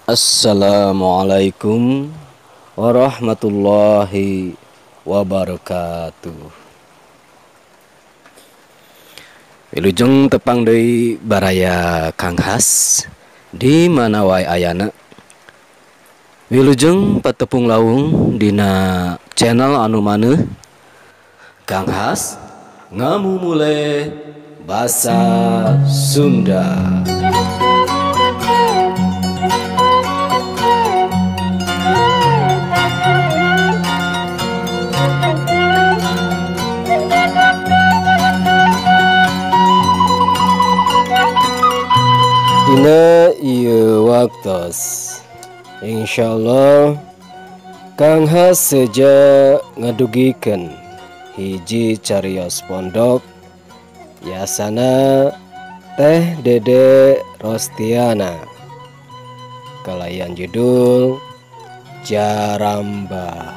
Assalamualaikum warahmatullahi wabarakatuh. Wilujeng tepang deui baraya Kang Has di mana wae ayana. Wilujeng patepung lawung dina channel anu maneuh Kang Has ngamumule basa Sunda. Dina ieu waktos insyaallah Kang Has seja ngadugikeun hiji carios pondok yasana Teh Dede Rostiana kalayan judul Jaramba.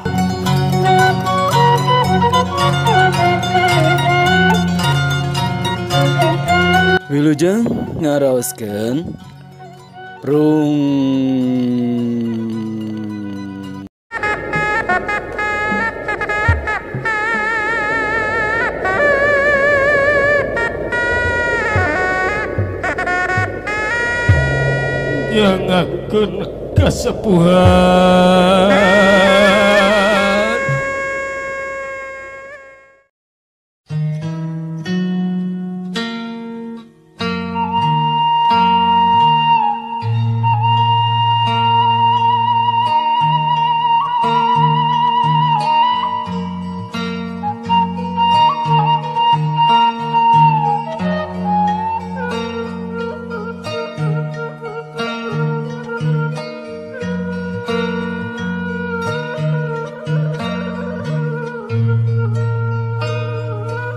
Wilujeng ngaraoskeun rung. Nyangakeun kasepuhan.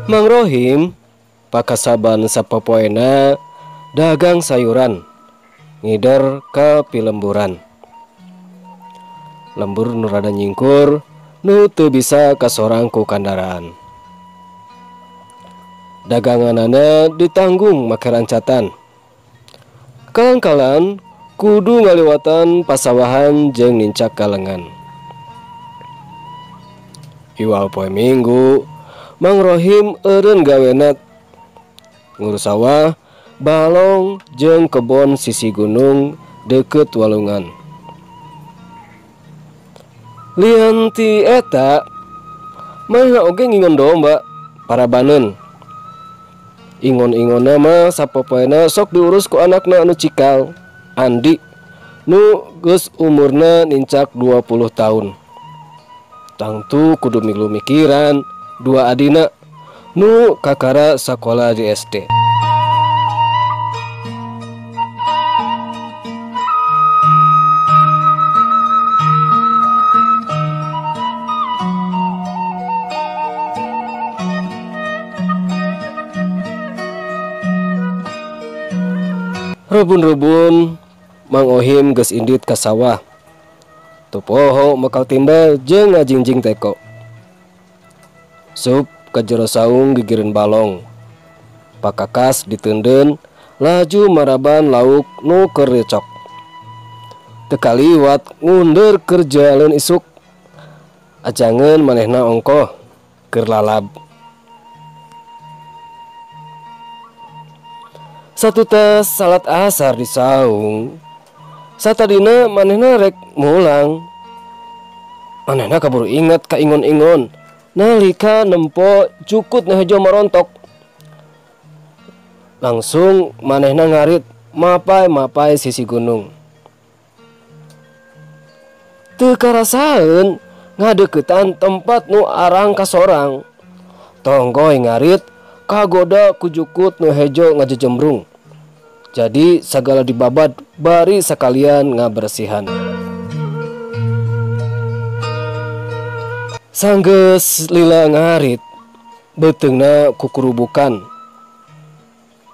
Mang Rohim pakasaban sapopoena dagang sayuran ngider ka pilemburan. Lembur nu rada nyingkur nu teu bisa kasorang ku kandaraan. Daganganana ditanggung make rancatan. Kalang-kalan kudu ngaliwatan pasawahan jeung nincak kalengan. Iwal poe Minggu Mang Rohim eureun gawena ngurus sawah, balong jeung kebon sisi gunung deukeut walungan. Lian ti eta manehna oge ngingon domba parabaneun. Ingon-ingonna mah sapopoena sok diurus ku anakna anu cikal, Andi, nu geus umurna nincak 20 tahun. Tangtu kudu milu mikiran dua adina nu kakara sakola di SD. Rebun-rebun Mang Ohim geus indit ka sawah. Teu poho makal timbel jeung ngajingjing teko. Sup ka jero saung gigireun balong. Pakakas diteundeun laju maraban lauk nu keur recok. Teu kaliwat ngundur keur jaleun isuk. Ajangeun manehna ongkoh keur lalab. Satutas salat asar di saung. Satadina manehna rek mulang. Manehna kaburu inget ka ingon-ingon nalika nempo cukut nu hejo marontok. Langsung manehna ngarit mapai-mapai sisi gunung. Teu karasaeun ngadeuketan tempat nu arang kasorang. Tonggoy ngarit kagoda ku jukut nu hejo ngajejembrung. Jadi sagala dibabad bari sakalian ngabersihan. Sanggeus lila ngarit beuteungna kukurubukan.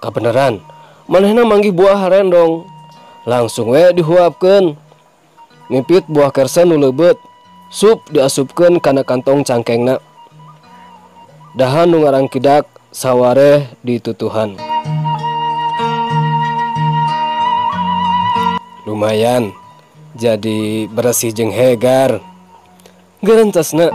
Kabeneran manehna manggih buah rendong. Langsung we dihuapkeun. Mipit buah kersen nu leubeut, sup diasupkeun kana kantong cangkengna. Dahan nu ngarangkidak sawareh ditutuhan. Lumayan. Jadi beresih jeung hegar. Gerentesna.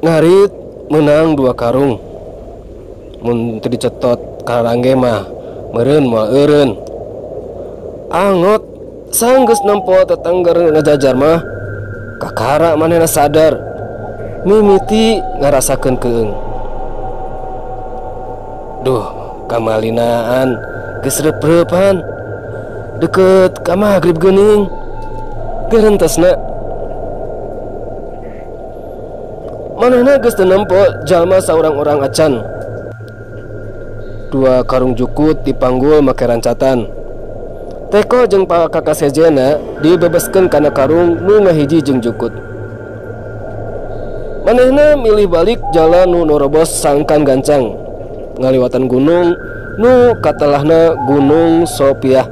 Ngarit menang 2 karung. Mun teu dicetot karangge mah meureun moal eureun. Angot sanggeus nempo tetangger ngajajar mah kakara manehna sadar. Mimiti ngarasakeun keung. Duh, kamalinaan geus reup-reupan. Deket ka magrib geuning. Gerentesna. Manehna geus teu nempo jalma saurang-urang acan. 2 karung jukut dipanggul make rancatan. Teko jeung pakakas hejena dibebeskeun kana karung nu ngahiji jeung jukut. Manehna milih balik jalan nu norobos sangkan gancang, ngaliwatan gunung nu katelahna Gunung Sopiah.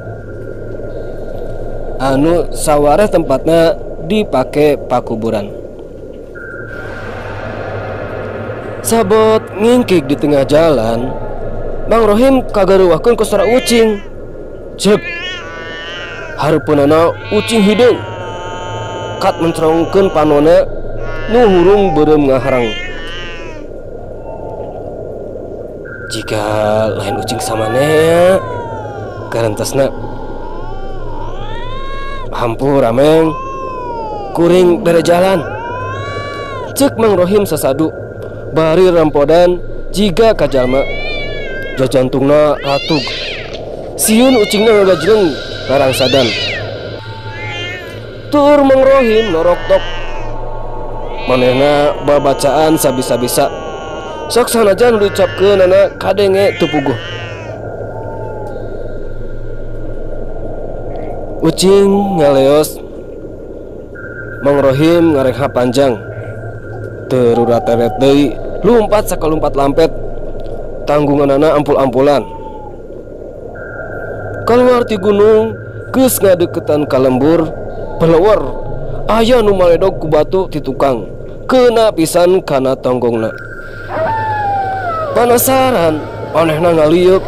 Anu sawareh tempatna dipake pakuburan. Sabot ngingkik di tengah jalan, Mang Rohim kagaruwahkeun ku sora ucing. Cep. Hareupeunana ucing hideung. Kat mencerongkeun panona nu hurung beureum ngaharang. Jika lain ucing samanea, garantesna. Hampura meng, kuring bere jalan. Cek Mang Rohim sasadu, bari rampodan jiga ka jalma. Jajantungna ratug. Sieun ucingna ngagajleng ngarangsadan. Tur Mang Rohim noroktok. Manehna babacaan sabisa-bisa. Sok sanajan diucapkeunana kadenge teu puguh. Ucing ngaleos. Mang Rohim ngarengha panjang. Teu rurateret deui, lumpat sakalumpat lampet. Tanggunganana ampul-ampulan. Kaluar ti gunung geus ngadeukeutan ka lembur, pelewar aya nu maledog ku batu ti tukang. Kena pisan kana tonggongna. Panasaran manehna ngalieuk.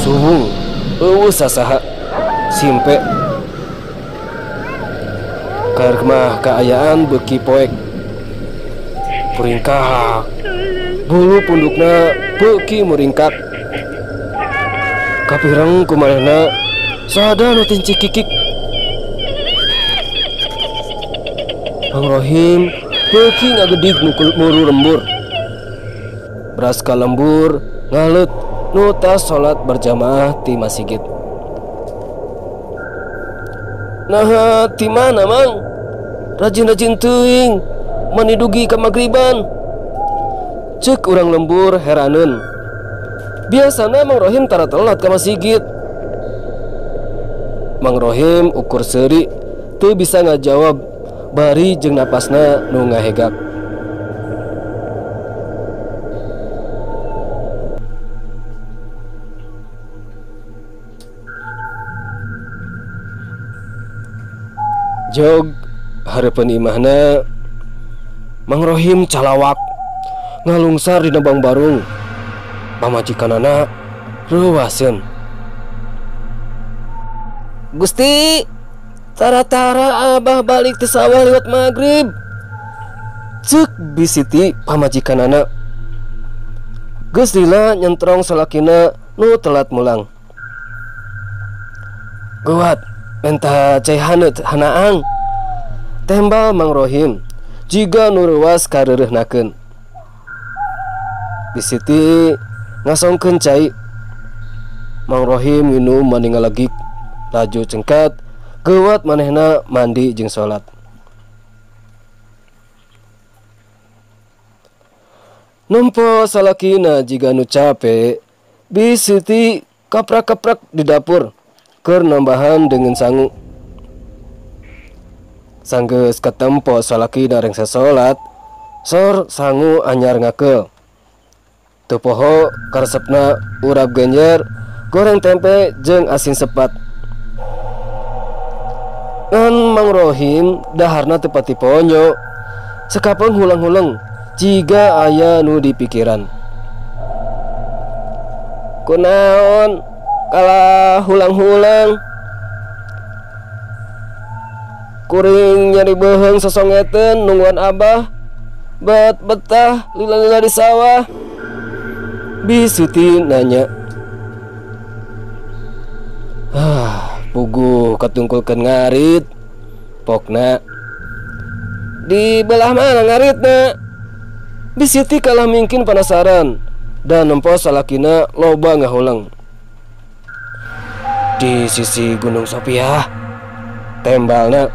Suhung eueuh sasaha simpe. Keur mah kaayaan beuki poek. Puringkah bulu pundukna beuki muringkak. Kapireng ku manehna sada nu tincikikik. Mang Rohim beuki ngagedig muru lembur. Beras ka lembur ngaleut nu tas salat berjamaah ti masjid. Naha ti mana Mang? Rajin-rajin teuing manidugi ka magriban. Cek urang lembur heraneun. Biasana Mang Rohim tara telat ka masjid. Mang Rohim ukur seuri teu bisa ngajawab bari jeung napasna nu ngahegak. Jog hareupeun imahna Mang Rohim calawak ngalungsar dina bangbarung. Pamajikanana reuwaseun. Gusti, tara-tara abah balik ti sawah liwat magrib. Ceuk bisiti pamajikanana. Geus lila nyentrong salakina nu telat mulang. Geuwat menta cai haneut hanaang. Tembal Mang Rohim jiga nu reuwas kareureihnakeun. Bisiti ngasongkeun cai. Mang Rohim minum maningalegik. Laju cengkat geuwat manehna mandi jeung salat. Nempo salakina jiga nu cape, Bisiti kaprak-kaprak di dapur keur nambahan dengan sangu. Sanggeus katempo salakina rengse salat, sor sangu anyar ngakeul. Teu poho karesepna urap genjer, goreng tempe jeung asin sepat. Ngan Mang Rohim daharna teu pati ponyo. Sekapeung hulang-huleng Jiga aya nu dipikiran. Kunaon kalah hulang-hulang. Kuring nyari beuheung sosongeteun nungguan abah. Bet betah lila-lila di sawah. Bisuti nanya. Ah, puguh katungkulkeun ngarit. Pokna. Di belah mana ngaritna? Bisuti kalah mingkin penasaran dan nempo salakina loba ngahuleng. Di sisi Gunung Sopiah. Tembalna.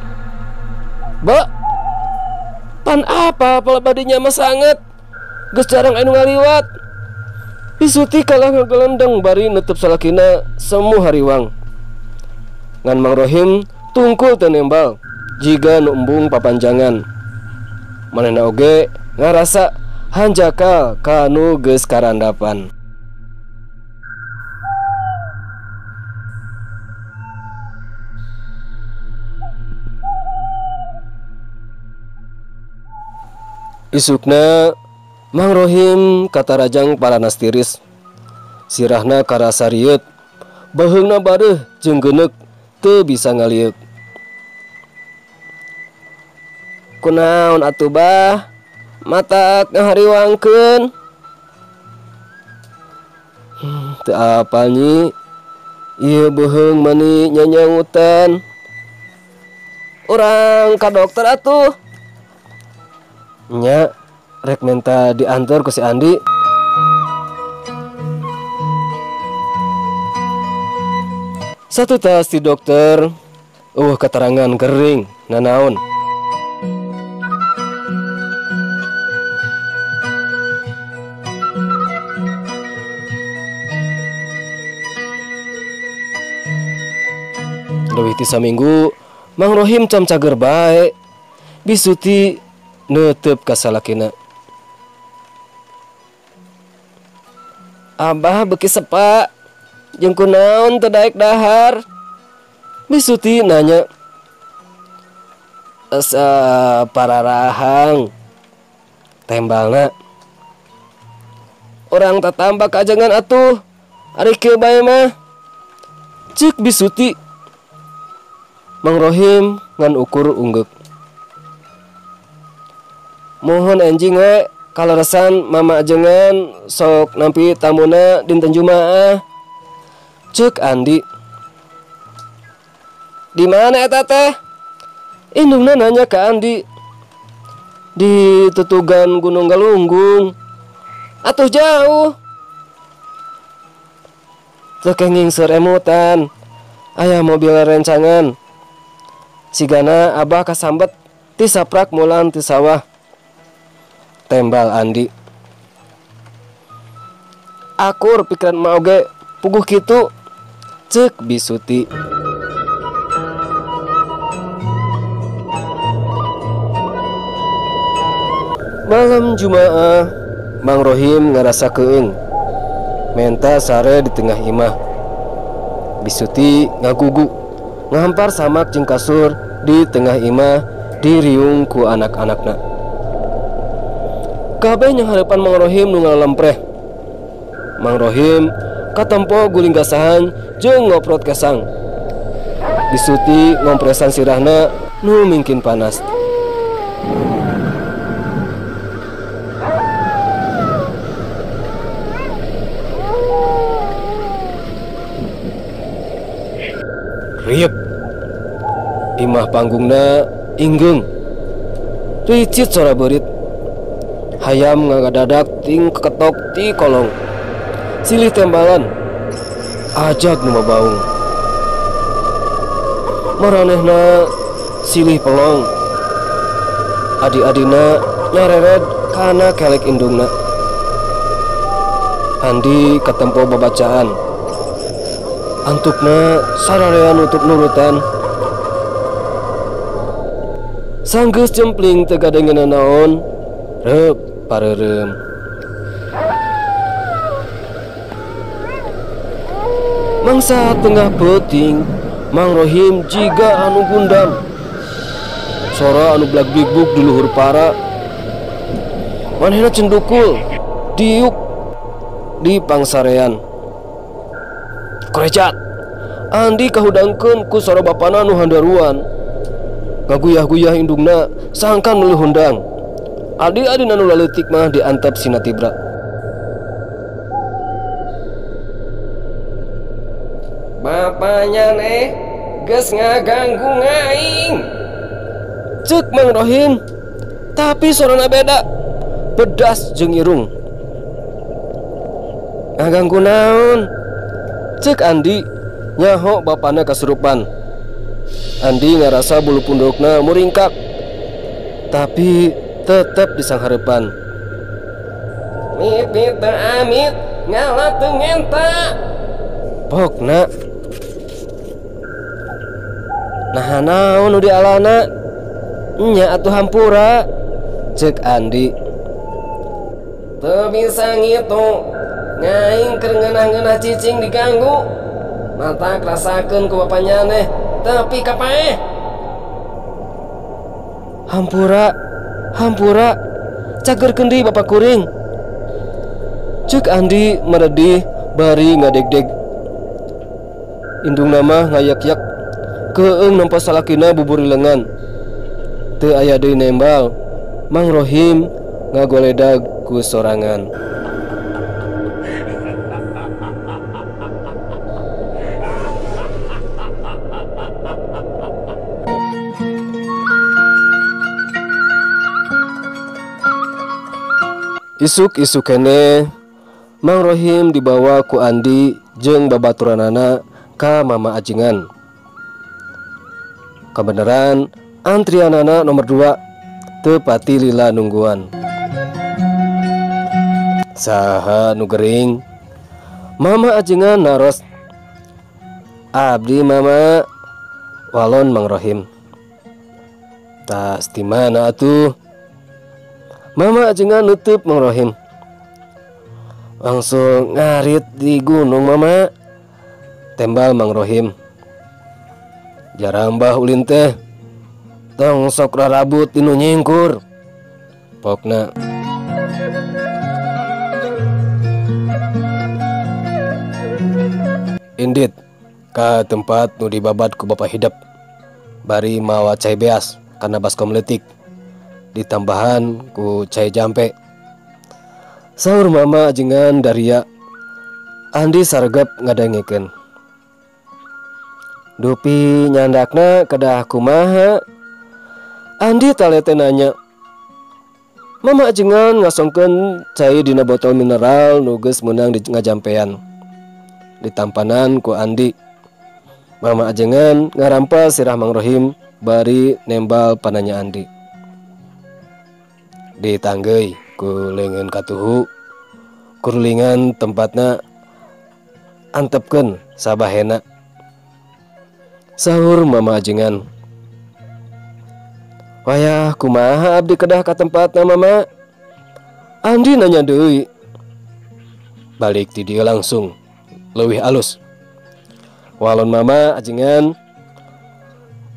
Ba, pan apa palebadinya mah sanget. Geus jarang anu ngaliwat. Bisuti kalah ngagelendeng bari nutup salakina semu hariwang. Ngan Mang Rohim tungkul teu nembal jiga nu embung papanjangan. Manehna oge ngarasa hanjakal kanu geus karandapan. Isukna Mang Rohim katarajang paranas tiris. Sirahna karasa rieut, baheungna bareuh jeung geuneuk teu bisa ngalieuk. Kunaon atuh bah? Matak ngahariwangkeun. Teu apal nyi? Ieu beuheung mani nyanyangutan. Urang ka dokter atuh. Nya rek menta diantar ku si Andi. Satu tas di dokter, eueuh keterangan gering nanaon. Leuwih ti saminggu Mang Rohim cam cager bae. Bisuti neuteup ka salakina. Abah beuki sepa jeung kunaon teu daek dahar. Bisuti nanya. Asa pararahang. Tembalna. Urang tatambah kajengan atuh. Ari kieu bae mah. Ceuk Bisuti. Mang Rohim ngan ukur unggeuk. Mohon enjing we kaleresan mama ajengan sok nampi tamuna dinten Jumaah. Ceuk Andi. Di mana eta teh? Indungna nanya ke Andi. Di tutugan Gunung Galunggung. Atuh jauh. Teu kenging seur emutan. Aya mobil rencangan. Sigana abah kasambet ti saprak mulan ti sawah. Tembal Andi. Akur pikiran emak oge puguh kitu. Ceuk Bisuti. Malam Jumaah Mang Rohim ngarasa keung. Menta sare di tengah imah. Bisuti ngagugu ngahampar samak jeung kasur di tengah imah diriung ku anak-anakna. Kabeh nyanghareupan Mang Rohim nu ngalempreh. Mang Rohim katempo guling gasahan jeung ngoprot kesang. Bisuti ngompresan sirahna nu mingkin panas. Riep. Imah panggungna inggeung. Ricit sora beurit. Hayam ngagadadak ting keketok ti kolong. Silih tembalan. Ajag nu mabaung. Maranehna silih pelong. Adi-adina nyarered kana kelek indungna. Andi katempo babacaan. Antukna sararea nutup nurutan. Sanggeus jempling teu gadengeun naon, reup pareureum. Mangsa tengah peuting, Mang Rohim jiga anu gundam. Sora anu blag-bigbug di luhur para. Manehna cendukul diuk di pangsarean. Korejat. Andi kahudangkeun ku sora bapana nu handaruan. Ngaguyah-guyah indungna sangkan meuli hundang. Adi-adina nu laleutik mah diantep sina tibra. Bapanya neh geus ngaganggu ngaing. Ceuk Mang Rohim, tapi sorana beda, pedas jeung irung. Ngaganggu naon? Ceuk Andi nyaho bapana kasurupan. Andi ngarasa bulu pundukna muringkak, tapi tetep disanghareupan. Mipit teu amit, ngala teu ngenta. Pokna. Nah naon nu dialana? Nya atuh hampura. Ceuk Andi. Teu bisa ngitung, ngaing keur ngeunah-ngeunah cicing diganggu. Mata rasakeun ku bapanya neh, tapi kapaeh. Hampura, hampura, cagerkeun deui bapak kuring. Ceuk Andi meredih bari ngadegdeg. Indungna mah ngayak-yak, keung nempo salakina buburi lengan. Teu aya deui nembal, Mang Rohim ngagoledag ku sorangan. Isuk-isuk kene Mang Rohim dibawa ku Andi jeung babaturanana ka Mama Ajengan. Kabeneran antrianana nomor 2 teu pati lila nungguan. Saha nu gering? Mama Ajengan naros. Abdi Mama, walon Mang Rohim. Tas di mana atuh? Mama Ajengan nutup Mang Rohim. Langsung ngarit di gunung Mama, tembal Mang Rohim. Jarambah ulin teh, tong sok rarabut dinu nyingkur. Pokna. Indit ka tempat nu dibabat ku Bapak Hidep, bari mawa cai beas kana baskom leutik, ditambahan ku cai jampe. Saur Mama Ajengan daria. Andi sargep ngadengekeun. Dupi nyandakna kedah kumaha? Andi talete nanya. Mama Ajengan ngasongkeun cai dina botol mineral nu geus meunang di ngajampean. Ditampanan ku Andi. Mama Ajengan ngarampa sirah Mang Rohim bari nembal pananya Andi. Ditanggeuy ku leungeun katuhu, kurulingan tempatna antepkeun sabahena. Sahur Mama Ajengan. Wayah kumaha abdi kedah ka tempatna Mama? Andi nanya deui. Balik ti dieu langsung leuwih alus. Walon Mama Ajengan.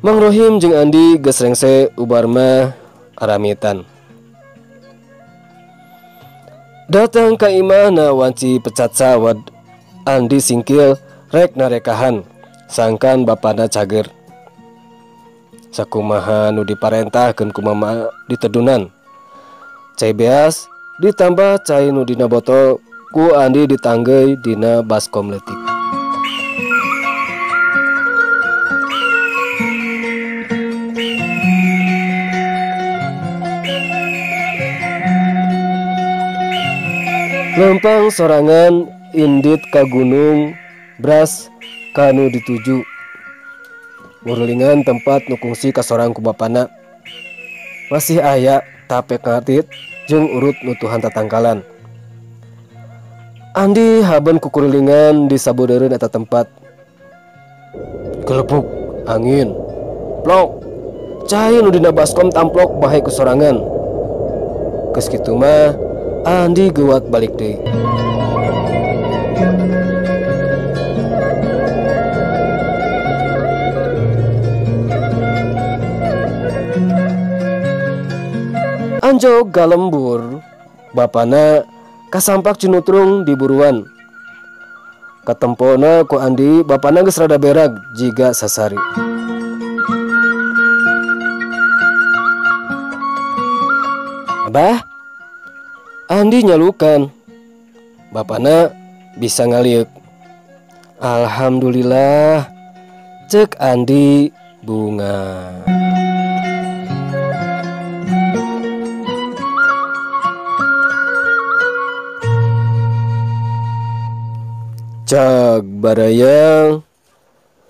Mang Rohim jeung Andi geus rengse ubar mah aramitan. Datang ka imahna wanci pecat sawad. Andi singkil rek narekahan sangkan bapana cager. Sakumaha nu diparentahkeun ku Mama ditedunan. Cai beas ditambah cai nu dina botol ku Andi ditanggeuy dina baskom leutik. Lempang sorangan indit ka gunung bras kanu dituju. Ngurulingan tempat nu kungsi kasorang ku bapana. Masih aya tape ngatit jeung urut nutuhan tatangkalan. Andi haben kukurulingan di sabodeureun eta tempat. Gelepuk angin. Plok. Cai nu dina baskom tamplok bahe ku sorangan. Geus kitu mah Andi geuwat balik deui. Anjog galembur Bapana kasampak cinutrung di buruan. Katempona ku Andi bapana geus rada berag jiga sasari. Abah, Andi nyalukan. Bapana bisa ngaliuk. Alhamdulillah, cek Andi bunga. Cag barayang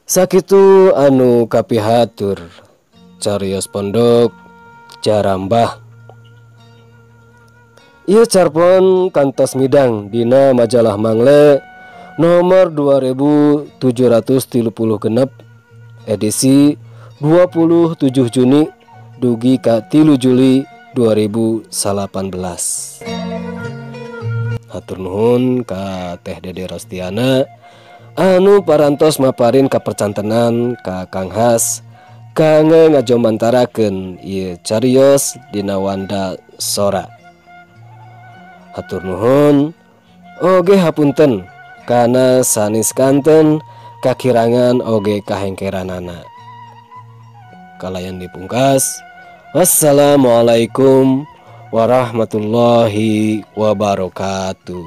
sakitu anu kapihatur carios pondok carambah. Ieu carpon kantos midang dina majalah Mangle nomor 2736 edisi 27 Juni dugi ka 3 Juli 2018. Hatur nuhun ka Teh Dede Rostiana anu parantos maparin kapercantenan ka Kang Has kangge ngajomantarakeun ieu carios dina wanda sora. Hatur nuhun oge hapunten kana sanis kanten kakirangan oge kahengkeranana. Kalayan dipungkas. Wassalamualaikum warahmatullahi wabarakatuh.